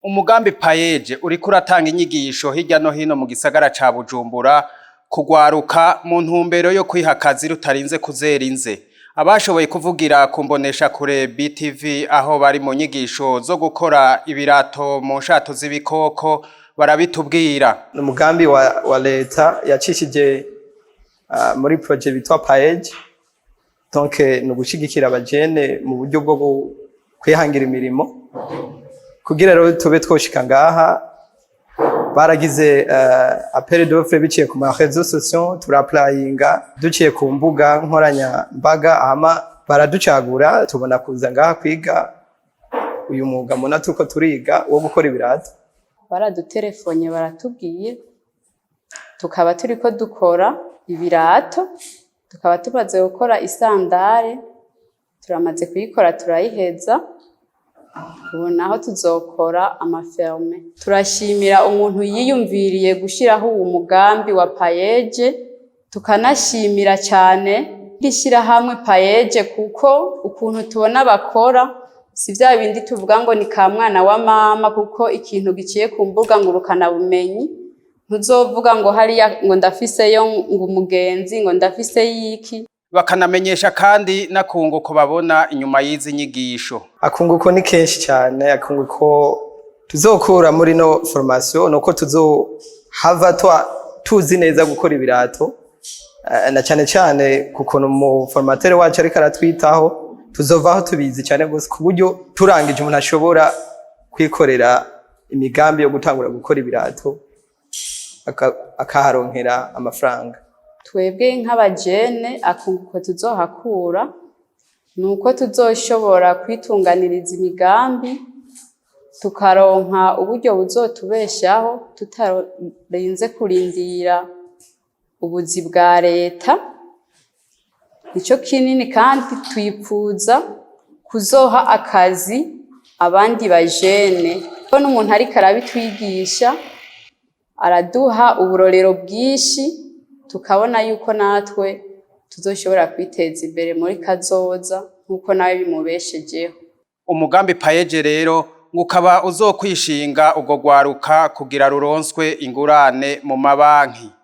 Umugambi PAEEJ uriko uratanga inyigisho hirya no hino mu gisagara ca Bujumbura kugwaruka mu ntumbero yo kwiha akazi rutarinze kuzera inze. Abashoboye kuvugira ku mboneshakure BTV aho bari mu nyigisho zo gukora ibirato mu nshato z'ibikoko barabitubwira. Ni umugambi wa leta yacishije muri projet bitwa PAEEJ. Donc ni ugushigikira abajene mu buryo bwo kwihangira imirimo. Kugira rero tube twoshika ngaha, baragize appel d'offre biciye ku ma réseaux sociaux, turaplayinga duciye ku mbuga nkoranyambaga, hama baraducagura, tubona kuza ngaha kwiga uyu mwuga mubona turiko turiga wo gukora ibirato. Baraduterefonye, baratubwiye, tukaba turiko dukora ibirato, tukaba tumaze gukora isandare, turamaze kuyikora turayiheza. Ubu naho tuzokora amaferme. Turashimira umuntu yiyumviriye gushiraho uwu mugambi wa PAEEJ, tukanashimira cyane ishyirahamwe PAEEJ, kuko ukuntu tubona bakora si vya bindi tuvuga ngo ni ka mwana wa mama, kuko ikintu giciye ku mbuga ngurukanabumenyi ntuzovuga ngo hariya ngo ndafiseyo ngo umugenzi, ngo ndafiseyo iki. Bakanamenyesha kandi n'akunguko babona inyuma y'izi nyigisho. Akunguko ni kenshi cyane. Akunguko tuzokura muri no formation nuko tuzohava tuzi neza gukora ibirato, na cyane cyane kukuntu mu formateur wacu ariko aratwitaho, tuzovaho tubizi cyane gose, ku buryo turangije umuntu ashobora kwikorera imigambi yo gutangura gukora ibirato akaharonkera amafaranga. Twebwe nk'abajene, akunguko tuzohakura ni uko tuzoshobora kwitunganiriza imigambi, tukaronka uburyo buzotubeshaho tutarinze kurindira ubuzi bwa leta. Nico kinini, kandi twipfuza kuzoha akazi abandi bajene, ko n'umuntu ariko arabitwigisha araduha uburorero bwinshi, tukabona yuko natwe tuzoshobora kwiteza imbere muri kazoza nk'uko nawe bimubeshejeho. Umugambi PAEEJ rero ngo ukaba uzokwishinga urwo rwaruka kugira ruronswe ingurane mu mabanki.